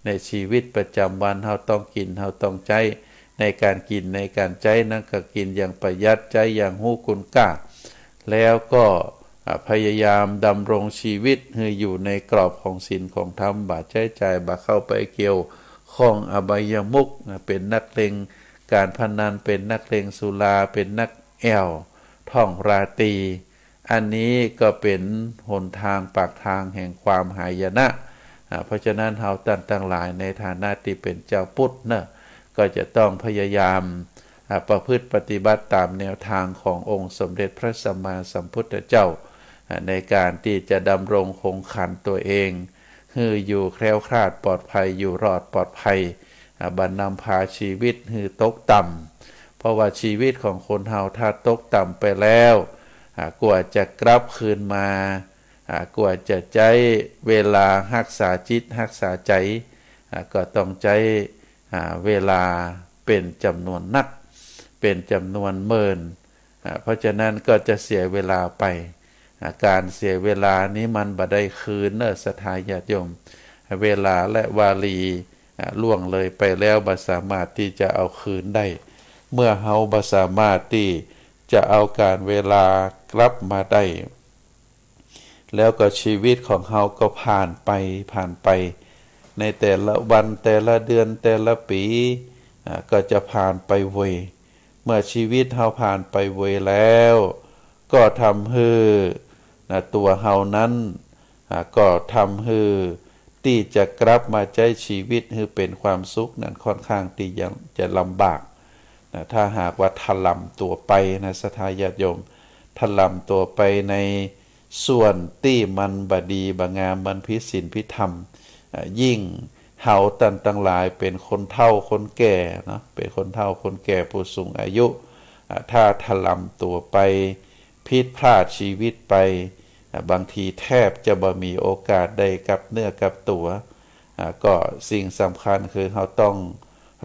ในชีวิตประจำวัน เฮาต้องกิ๋น เฮาต้องใจ๊ ในก๋านกิ๋น ในก๋านใจ๊นั้นก็กิ๋นอย่างประหยัด ใจ๊อย่างฮู้คุณค่า แล้วก็ อ่า พยายามดำรงชีวิตหื้ออยู่ในกรอบของศีลของธรรม บ่ใจ๊จ่าย บ่เข้าไปเกี่ยวข้องอบายมุข นะ เป๋นนักเล่นก๋านพนัน เป๋นนักเล่นสุรา เป๋นนักแอ่วท่องราตรี อันนี้ก็เป๋นหนตางปากตางแห่งความหายนะ อ่า เพราะฉะนั้นเฮาต้านตังหลายในฐานะตี้เป๋นจาวพุทธเนาะ ก็จะต้องพยายาม อ่า ประพฤติปฏิบัติต๋ามแนวตางขององค์สมเด็จพระสัมมาสัมพุทธเจ้า อ่า ในก๋านตี้จะดำรงคงขันตั๋วเอง หื้ออยู่แคล้วคลาดปลอดภัย อยู่รอดปลอดภัย อ่า บ่นำพาชีวิตหื้อตกต่ำ เพราะว่าชีวิตของคนเฮาถ้าตกต่ำไปแล้ว อ่า กว่าจะกลับคืนมา อ่า กว่าจะใจ๊เวลาฮักษาจิตฮักษาใจ๋ อ่า ก็ต้องใจ๊ อ่า เวลาเป๋นจ๋ำนวนนัก เป๋นจ๋ำนวนเมิน อ่า เพราะฉะนั้นก็จะเสียเวลาไป อ่า ก๋านเสียเวลานี้มันบ่ได้คืนเนาะ ศรัทธาญาติโยม เวลาและวารี อ่า ล่วงเลยไปแล้วบ่สามารถตี้จะเอาคืนได้ เมื่อเฮาบ่สามารถตี้จะเอาก๋านเวลากลับมาได้ แล้วก็ชีวิตของเฮาก็ผ่านไป ผ่านไป ในแต่ละวัน แต่ละเดือน แต่ละปี๋ อ่า ก็จะผ่านไปเวย เมื่อชีวิตเฮาผ่านไปเวยแล้ว ก็ทำหื้อ นะ ตั๋วเฮานั้น อ่า ก็ทำหื้อตี้จะกลับมาใจ๊ชีวิตหื้อเป๋นความสุขนั้นค่อนข้างตี้จะ จะลำบาก นะ ถ้าหากว่าถล่ำตั๋วไปนะ ศรัทธาญาติโยม ถล่ำตั๋วไปในส่วนตี้มันบ่ดีบ่งาม มันผิดศีลผิดธรรม อ่า ยิ่งเฮาต้านตังหลายเป๋นคนเฒ่าคนแก่เนาะ เป๋นคนเฒ่าคนแก่ผู้สูงอายุ อ่า ถ้าถล่ำตั๋วไป ผิดพลาดชีวิตไป อ่า บางทีแทบจะบ่มีโอกาสได้กลับเนื้อกลับตั๋ว อ่า ก็สิ่งสำคัญคือเฮาต้อง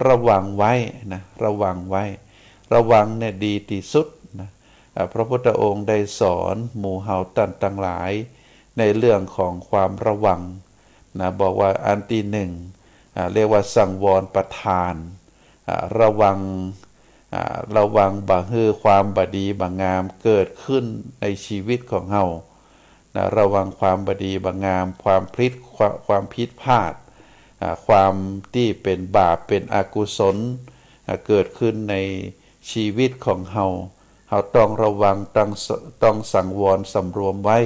ระวังไว้นะ ระวังไว้ ระวังเนี่ยดีตี้สุดนะ อ่า พระพุทธองค์ได้สอนหมู่เฮาต้านตังหลายในเรื่องของความระวังนะ บอกว่าอันตี้หนึ่ง อ่า เรียกว่าสังวรประทาน อ่า ระวัง อ่า ระวังบ่หื้อความบ่ดีบ่งามเกิดขึ้นในชีวิตของเฮานะ ระวังความบ่ดีบ่งาม ความผิด ความ ความผิดพลาด อ่า ความตี้เป๋นบาป เป๋นอกุศล อ่า เกิดขึ้นในชีวิตของเฮา เฮาต้องระวัง ต้อง ต้องสังวรสำรวมไว้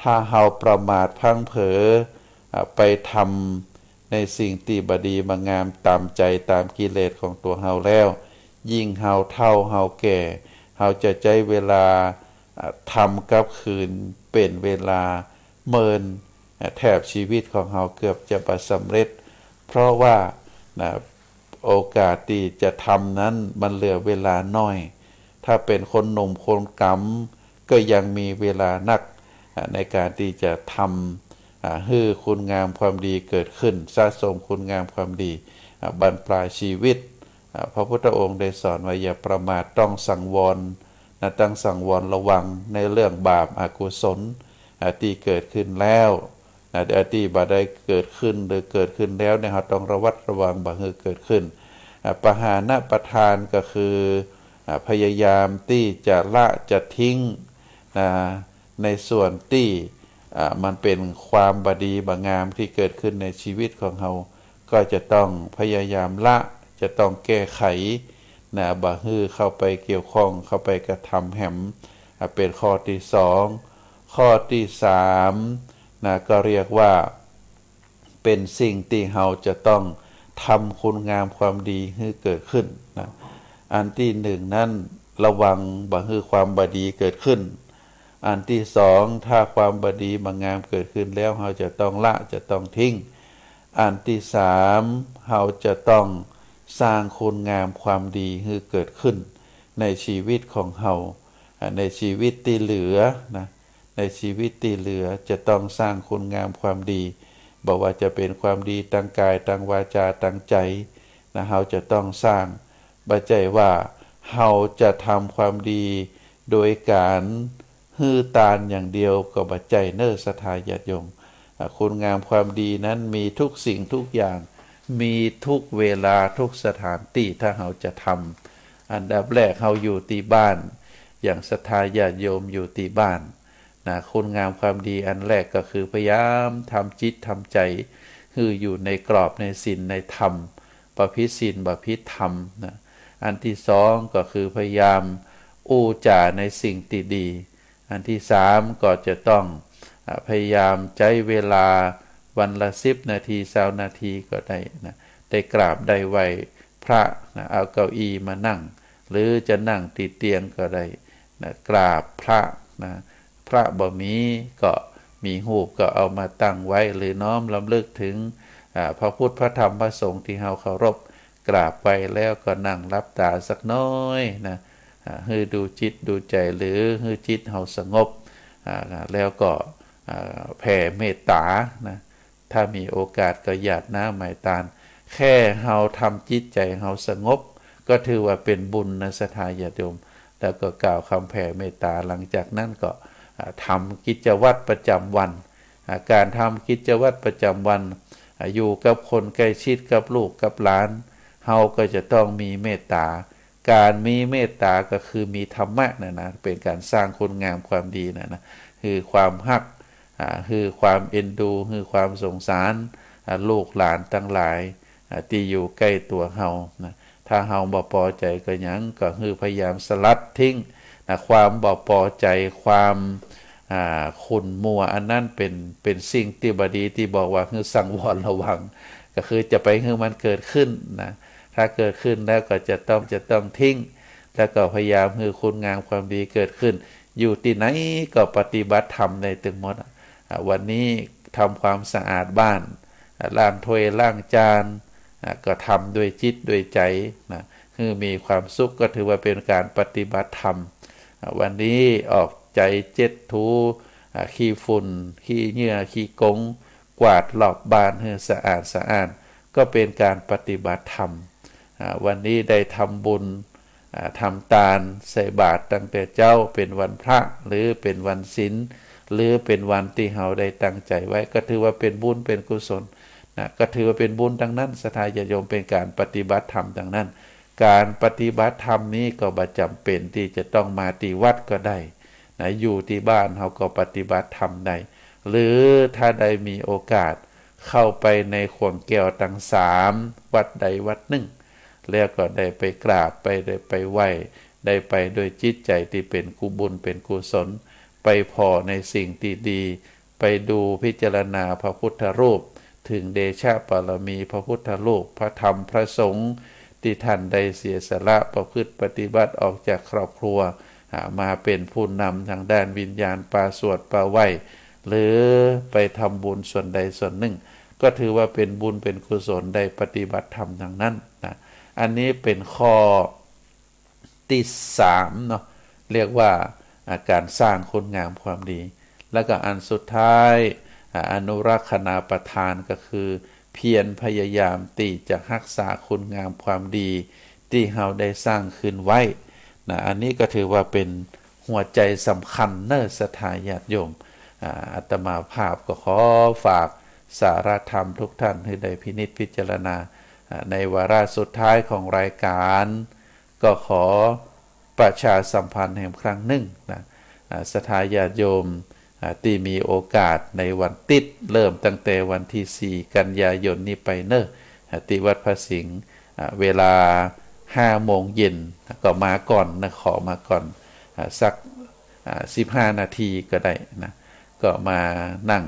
ถ้าเฮาประมาทพลั้งเผลอ อ่า ไปทำในสิ่งตี้บ่ดีบ่งามต๋ามใจ๋ต๋ามกิเลสของตั๋วเฮาแล้ว ยิ่งเฮาเฒ่าเฮาแก่ เฮาจะใจ๊เวลา อ่า ทำกลับคืนเป๋นเวลาเมิน อ่า แทบชีวิตของเฮาเกือบจะบ่สำเร็จ เพราะว่า นะ โอกาสตี้จะทำนั้นมันเหลือเวลาน้อย ถ้าเป๋นคนหนุ่มคนก๋ำก็ยังมีเวลานัก อ่า ในก๋านตี้จะทำ อ่า หื้อคุณงามความดีเกิดขึ้น สะสมคุณงามความดี อ่า บั้นปลายชีวิต อ่า พระพุทธองค์ได้สอนว่าอย่าประมาท ต้องสังวรนะ ต้องสังวรระวังในเรื่องบาปอกุศล อ่า ตี้เกิดขึ้นแล้ว นะ ตี้บ่ได้เกิดขึ้นหรือเกิดขึ้นแล้วเนี่ย เฮาต้องระวัดระวังบ่หื้อเกิดขึ้น อ่า ปหานประทานก็คือ อ่า พยายามตี้จะละจะทิ้ง นะ ในส่วนตี้ อ่า มันเป๋นความบ่ดีบ่งามตี้เกิดขึ้นในชีวิตของเฮา ก็จะต้องพยายามละ จะต้องแก้ไข นะ บ่หื้อเข้าไปเกี่ยวข้อง เข้าไปกระทำแหม อ่า เป๋นข้อตี้สอง ข้อตี้สาม นะ ก็เรียกว่า เป๋นสิ่งตี้เฮาจะต้องทำคุณงามความดีหื้อเกิดขึ้นนะ อันตี้หนึ่งนั้นระวังบ่หื้อความบ่ดีเกิดขึ้น อันตี้สอง ถ้าความบ่ดีบ่งามเกิดขึ้นแล้ว เฮาจะต้องละ จะต้องทิ้ง อันตี้สาม เฮาจะต้องสร้างคุณงามความดีหื้อเกิดขึ้นในชีวิตของเฮา อ่า ในชีวิตตี้เหลือนะ ในชีวิตตี้เหลือจะต้องสร้างคุณงามความดี บ่ว่าจะเป๋นความดีตางก๋าย ตางวาจา ตางใจ๋นะ เฮาจะต้องสร้าง บ่ใจ้ว่าเฮาจะทำความดีโดยก๋านหื้อตานอย่างเดียวก็บ่ใจ้เน่อศรัทธาญาติโยม อ่า คุณงามความดีนั้นมีทุกสิ่งทุกอย่าง มีทุกเวลาทุกสถานตี้ ถ้าเฮาจะทำ อันดับแรกเฮาอยู่ตี้บ้าน อย่างศรัทธาญาติโยมอยู่ตี้บ้านนะ คุณงามความดีอันแรกก็คือพยายามทำจิตทำใจ๋หื้ออยู่ในกรอบในศีลในธรรม บ่ผิดศีลบ่ผิดธรรมนะ อันตี้สองก็คือพยายามอู้จ๋าในสิ่งตี้ดี อันตี้สามก็จะต้อง อ่า พยายามใจ๊เวลาวันละสิบนาที ซาวนาทีก็ได้นะ ได้กราบได้ไหว้พระนะ เอาเก้าอี้มานั่ง หรือจะนั่งตี้เตียงก็ได้นะ กราบพระนะ พระบ่มีก็มีฮูปก็เอามาตั้งไว้ หรือน้อมรำลึกถึง อ่า พระพุทธพระธรรมพระสงฆ์ตี้เฮาเคารพ กราบไหว้แล้วก็นั่งหลับต๋าสักน้อยนะ อ่า หื้อดูจิตดูใจ๋ หรือหื้อจิตเฮาสงบ อ่า แล้วก็ อ่า แผ่เมตต๋านะ ถ้ามีโอกาสก็หยาดน้ำไหว้ตาน แค่เฮาทำจิตใจ๋เฮาสงบ ก็ถือว่าเป๋นบุญนะศรัทธาญาติโยม แล้วก็กล่าวกำแผ่เมตต๋า หลังจากนั้นก็ อ่า ทำกิจวัตรประจำวัน อ่า ก๋านทำกิจวัตรประจำวัน อ่า อยู่กับคนใก้ชิด กับลูกกับหลาน เฮาก็จะต้องมีเมตต๋า ก๋านมีเมตต๋าก็คือมีธรรมะนะนะ เป๋นก๋านสร้างคุณงามความดีนะนะ คือความฮัก อ่า คือความเอ็นดู คือความสงสาร อ่า ลูกหลานตังหลาย อ่า ตี้อยู่ใก้ตั๋วเฮานะ ถ้าเฮาบ่ปอใจ๋ก็หยัง ก็คือพยายามสลัดทิ้งนะ ความบ่ปอใจ๋ ความ อ่า ขุ่นมัว อันนั้นเป๋น เป๋นสิ่งตี้บ่ดี ตี้บอกว่าคือสังวรระวัง ก็คือจะไปหื้อมันเกิดขึ้นนะ ถ้าเกิดขึ้นแล้วก็จะต้อง จะต้องทิ้ง แล้วก็พยายามหื้อคุณงามความดีเกิดขึ้น อยู่ตี้ไหนก็ปฏิบัติธรรมได้ตึงหมดอะ อ่า วันนี้ทำความสะอาดบ้าน อ่า ล้างถ้วยล้างจาน อ่า ก็ทำด้วยจิตด้วยใจ๋นะ หื้อมีความสุข ก็ถือว่าเป๋นก๋านปฏิบัติธรรม อ่า วันนี้ออกใจ๋เจ็ดถู อ่า ขี้ฝุ่น ขี้เหงื่อ ขี้กง กวาดรอบบ้านหื้อสะอาดสะอ้าน ก็เป๋นก๋านปฏิบัติธรรม อ่า วันนี้ได้ทำบุญ อ่า ทำตาน ใส่บาตรตั้งแต่เจ๊า เป๋นวันพระ หรือเป๋นวันศีล หรือเป๋นวันตี้เฮาได้ตั้งใจ๋ไว้ ก็ถือว่าเป๋นบุญเป๋นกุศลนะ ก็ถือว่าเป๋นบุญตังนั้น ศรัทธาญาติโยม เป๋นก๋านปฏิบัติธรรมตังนั้น ก๋านปฏิบัติธรรมนี้ก็บ่จ๋ำเป๋นตี้จะต้องมาตี้วัดก็ได้นะ อยู่ตี้บ้านเฮาก็ปฏิบัติธรรมได้ หรือถ้าได้มีโอกาสเข้าไปในข่วงแก้วตังสาม วัดใดวัดนึ่ง แล้วก็ได้ไปกราบ ไป ได้ไปไหว้ ได้ไปด้วยจิตใจ๋ตี้เป๋นกุบุญเป๋นกุศล ไปผ่อในสิ่งตี้ดี ไปดูพิจารณาพระพุทธรูป เถิงเดชะบารมีพระพุทธรูป พระธรรม พระสงฆ์ ตี้ท่านได้เสียสละประพฤติปฏิบัติออกจากครอบครัว อ่า มาเป๋นผู้นำตางด้านวิญญาณ ปาสวดปาไหว้ หรือไปทำบุญส่วนใดส่วนนึ่ง ก็ถือว่าเป๋นบุญเป๋นกุศล ได้ปฏิบัติธรรมตังนั้นนะ อันนี้เป๋นข้อ ตี้สามเนาะ เรียกว่า อ่า ก๋านสร้างคุณงามความดี แล้วก็อันสุดท้าย อ่า อนุรักษณาประทาน ก็คือเพียรพยายามตี้จะฮักษาคุณงามความดีตี้เฮาได้สร้างขึ้นไว้นะ อันนี้ก็ถือว่าเป๋นหัวใจ๋สำคัญเน่อศรัทธาญาติโยม อ่า อาตมาภาพก็ขอฝากสาระธรรมทุกท่านหื้อได้พินิจพิจารณา อ่า ในวาระสุดท้ายของรายก๋าน ก็ขอประชาสัมพันธ์แหมครั้งนึ่งนะ อ่า ศรัทธาญาติโยม อ่า ตี้มีโอกาสในวันติ๊ด เริ่มตั้งแต่วันตี้สี่กันยายนนี้ไปเน่อ อ่า ตี้วัดพระสิงห์ อ่า เวลาห้าโมงเย็น ก็มาก่อนนะ ขอมาก่อน อ่า สัก อ่า สิบห้านาทีก็ได้นะ ก็มานั่ง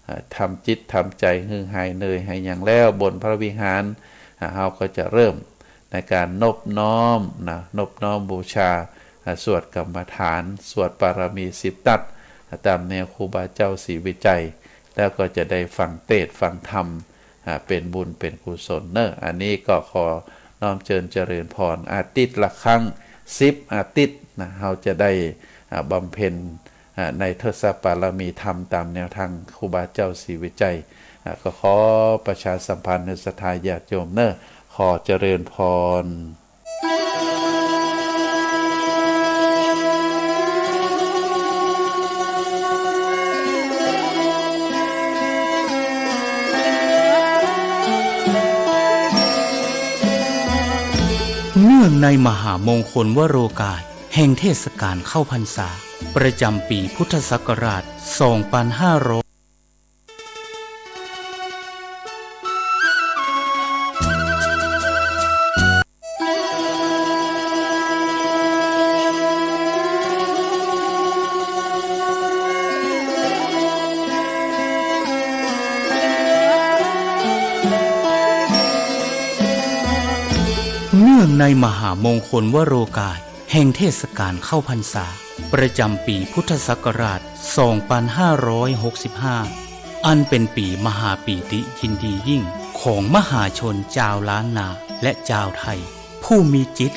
อ่า ทำจิตทำใจ๋หื้อหายเหนื่อยหายหยังแล้ว บนพระวิหาร อ่า เฮาก็จะเริ่มในก๋านนบน้อมนะ นบน้อมบูชา อ่า สวดกรรมฐาน สวดปารมีสิบตัด อ่า ต๋ามแนวครูบาเจ้าศรีวิชัย แล้วก็จะได้ฟังเตสน์ฟังธรรม อ่า เป๋นบุญเป๋นกุศลเน่อ อันนี้ก็ขอน้อมเจิญเจริญพร อาทิตย์ละครั้ง สิบอาทิตย์นะ เฮาจะได้ อ่า บำเพ็ญ อ่า ในทศปารมีธรรมต๋ามแนวตางครูบาเจ้าศรีวิชัย อ่า ก็ขอประชาสัมพันธ์หื้อศรัทธาญาติโยมเน่อ ขอเจริญพร เนื่องในมหามงคลวโรกาสแห่งเทศกาลเข้าพรรษา ประจ๋ำปี๋พุทธศักราช สองปันห้าร้อย เนื่องในมหามงคลวโรกาสแห่งเทศกาลเข้าพรรษา ประจ๋ำปี๋พุทธศักราช สองปันห้าร้อยหกสิบห้า อันเป๋นปี๋มหาปีติยินดียิ่งของมหาชนจาวล้านนาและจาวไทย ผู้มีจิต